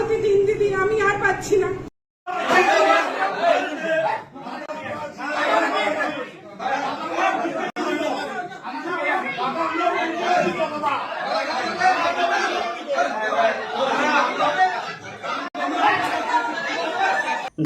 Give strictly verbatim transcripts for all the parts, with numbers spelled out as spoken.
দিন দিদি, আমি আর পাচ্ছি না।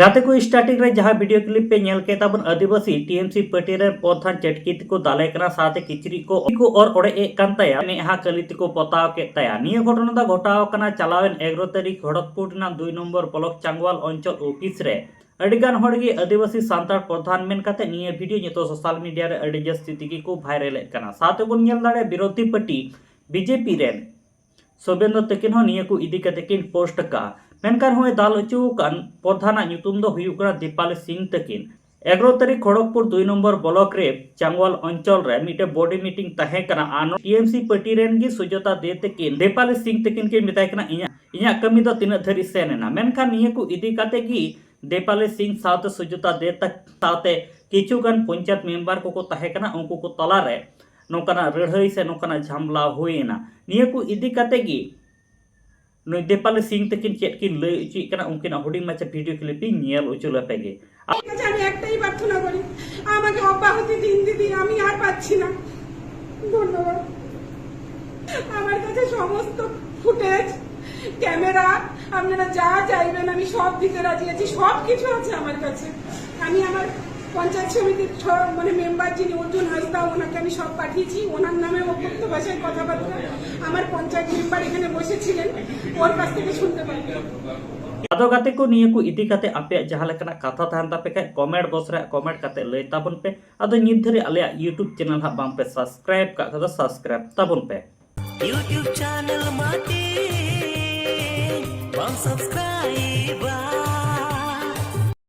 ᱜᱟᱛᱮ ᱠᱚ, starting ᱨᱮ ᱡᱟᱦᱟᱸ video clip ᱯᱮ ᱧᱮᱞ ᱠᱮᱫ ᱛᱟᱵᱚᱱ, ᱟᱹᱫᱤᱵᱟᱹᱥᱤ TMC party ᱨᱮᱱ ᱯᱨᱚᱫᱷᱟᱱ ᱪᱟᱹᱴᱠᱤ ᱛᱮᱠᱚ ᱫᱟᱞᱮ ᱠᱟᱱᱟ, ᱥᱟᱶᱛᱮ ᱠᱤᱪᱨᱤᱡ ᱠᱚ ᱠᱚ ᱚᱨ ᱚᱲᱮᱡ ᱮᱫ ᱠᱟᱱ ᱛᱟᱭᱟ, ᱢᱮᱫᱦᱟ ᱠᱟᱹᱞᱤ ᱛᱮᱠᱚ ᱯᱚᱛᱟᱣ ᱠᱮᱫ ᱛᱟᱭᱟ᱾ ᱱᱤᱭᱟᱹ ᱜᱷᱚᱴᱚᱱᱟ ᱫᱚ ᱜᱷᱚᱴᱟᱣ ᱟᱠᱟᱱᱟ ᱪᱟᱞᱟᱣᱮᱱ ᱮᱜᱟᱨᱚ ᱛᱟᱹᱨᱤᱠᱷ ᱠᱷᱚᱲᱚᱜᱽᱯᱩᱨ ᱨᱮᱱᱟᱜ ᱫᱩᱭ ᱱᱚᱢᱵᱚᱨ ᱵᱞᱚᱠ ᱪᱟᱝᱣᱟᱞ ᱚᱧᱪᱚᱞ ᱚᱯᱷᱤᱥ ᱨᱮ᱾ ᱟᱹᱰᱤ ᱜᱟᱱ ᱦᱚᱲ ᱜᱮ ᱟᱹᱫᱤᱵᱟᱹᱥᱤ ᱥᱟᱱᱛᱟᱲ ᱯᱨᱚᱫᱷᱟᱱ ᱢᱮᱱ ᱠᱟᱛᱮ ᱱᱤᱭᱟᱹ video ᱱᱤᱛᱚᱜ social media ᱨᱮ ᱟᱹᱰᱤ ᱡᱟᱹᱥᱛᱤ ᱛᱮᱜᱮ ᱠᱚ viral ᱮᱫ ᱠᱟᱱᱟ᱾ ᱥᱟᱶᱛᱮ ᱵᱚᱱ ᱧᱮᱞ ᱫᱟᱲᱮᱭᱟᱜᱼᱟ ᱵᱤᱨᱳᱫᱷᱤ party BJP ᱨᱮᱱ ᱥᱩᱵᱮᱱᱫᱨᱚ ᱛᱟᱹᱠᱤᱱ ᱦᱚᱸ ᱱᱤᱭᱟᱹ ᱠᱚ ᱤᱫᱤ ᱠᱟᱛᱮ ᱠᱤᱱ post ᱟᱠᱟᱫᱼᱟ᱾ ᱢᱮᱱᱠᱷᱟᱱ ᱦᱚᱸᱜᱼᱚᱭ ᱫᱟᱞ ᱦᱚᱪᱚ ᱟᱠᱟᱱ ᱯᱨᱚᱫᱷᱟᱱᱟᱜ ᱧᱩᱛᱩᱢ ᱫᱚ ᱦᱩᱭᱩᱜ ᱠᱟᱱᱟ ᱫᱤᱯᱟᱞᱤ ᱥᱤᱝ ᱛᱟᱹᱠᱤᱱ᱾ ᱮᱜᱟᱨᱚ ᱛᱟᱹᱨᱤᱠᱷ ᱠᱷᱚᱲᱚᱜᱽᱯᱩᱨ ᱫᱩᱭ ᱱᱚᱢᱵᱚᱨ ᱵᱞᱚᱠ ᱨᱮ ᱪᱟᱝᱣᱟᱞ ᱚᱧᱪᱚᱞ ᱨᱮ ᱢᱤᱫᱴᱮᱱ body meeting ᱛᱟᱦᱮᱸ ᱠᱟᱱᱟ᱾ ᱟᱨ TMC party ᱨᱮᱱ ᱜᱮ ᱥᱩᱡᱚᱛᱟ ᱫᱮ ᱛᱟᱹᱠᱤᱱ ᱫᱤᱯᱟᱞᱤ ᱥᱤᱝ ᱛᱟᱹᱠᱤᱱ ᱠᱤᱱ ᱢᱮᱛᱟᱭ ᱠᱟᱱᱟ, ᱤᱧᱟᱹᱜ ᱤᱧᱟᱹᱜ ᱠᱟᱹᱢᱤ ᱫᱚ ᱛᱤᱱᱟᱹᱜ ᱫᱷᱟᱹᱨᱤᱡ ᱥᱮᱱ ᱮᱱᱟ᱾ ᱢᱮᱱᱠᱷᱟᱱ ᱱᱤᱭᱟᱹ ᱠᱚ ᱤᱫᱤ ᱠᱟᱛᱮ ᱜᱮ ᱫᱤᱯᱟᱞᱤ ᱥᱤᱝ ᱥᱟᱶᱛᱮ ᱥᱩᱡᱚᱛᱟ ᱫᱮ ᱛᱟᱠ- ᱥᱟᱶᱛᱮ ᱠᱤᱪᱷᱩ ᱜᱟᱱ ᱯᱚᱧᱪᱟᱭᱮᱛ ᱢᱮᱢᱵᱟᱨ ᱠᱚᱠᱚ ᱛᱟᱦᱮᱸ ᱠᱟᱱᱟ, ᱩᱱᱠᱩ ᱠᱚ ᱛᱟᱞᱟᱨᱮ ᱱᱚᱝᱠᱟᱱᱟᱜ ᱞᱟᱹᱲᱦᱟᱹᱭ ᱥᱮ ᱱᱚᱝᱠᱟᱱᱟᱜ ᱡᱷᱟᱢᱞᱟ ᱦᱩᱭᱮᱱᱟ᱾ ᱱᱤᱭᱟᱹ ᱠᱚ ᱤᱫᱤ ᱠᱟᱛᱮ ᱜᱮ ᱱᱩᱭ ᱫᱤᱯᱟᱞᱤ ᱥᱤᱝ ᱛᱟᱹᱠᱤᱱ ᱪᱮᱫ ᱠᱤᱱ ᱞᱟᱹᱭ ᱦᱚᱪᱚᱭᱮᱫ ᱠᱟᱱᱟ, ᱩᱱᱠᱤᱱᱟᱜ ᱦᱩᱰᱤᱧ ᱢᱟᱪᱷᱟ video clip ᱤᱧ ᱧᱮᱞ ᱦᱚᱪᱚ ᱞᱮᱯᱮ ᱜᱮ᱾ আচ্ছা, আমি একটাই প্রার্থনা করি, আমাকে অব্যাহতি দিন দিদি, আমি আর পাচ্ছি না। ধন্যবাদ। আমার কাছে সমস্ত ফুটেজ, ক্যামেরা, আপনারা যা চাইবেন আমি সব দিতে রাজি আছি, সব কিছু আছে আমার কাছে। আমি আমার পঞ্চায়েত সমিতির সব, মানে, মেম্বার যিনি অর্জুন হাঁসদা, ওনাকে আমি সব পাঠিয়েছি। ওনার নামে অকথ্য ভাষায় কথাবার্তা আমার পঞ্চায়েত মেম্বার এখানে বসেছিলেন, ওর কাছ থেকে শুনতে পারেন। ᱟᱫᱚ ᱜᱟᱛᱮ ᱠᱚ, ᱱᱤᱭᱟᱹ ᱠᱚ ᱤᱫᱤ ᱠᱟᱛᱮ ᱟᱯᱮᱭᱟᱜ ᱡᱟᱦᱟᱸ ᱞᱮᱠᱟᱱᱟᱜ ᱠᱟᱛᱷᱟ ᱛᱟᱦᱮᱱ ᱛᱟᱯᱮ ᱠᱷᱟᱡ comment box ᱨᱮ comment ᱠᱟᱛᱮ ᱞᱟᱹᱭ ᱛᱟᱵᱚᱱ ᱯᱮ᱾ ᱟᱫᱚ ᱱᱤᱛ ᱫᱷᱟᱹᱨᱤᱡ ᱟᱞᱮᱭᱟᱜ YouTube channel ᱦᱟᱸᱜ ᱵᱟᱝ ᱯᱮ subscribe ᱠᱟᱜ ᱠᱷᱟᱡ ᱫᱚ subscribe ᱛᱟᱵᱚᱱ ᱯᱮ᱾ YouTube channel ᱢᱟᱴᱤ ᱵᱟᱢ subscribe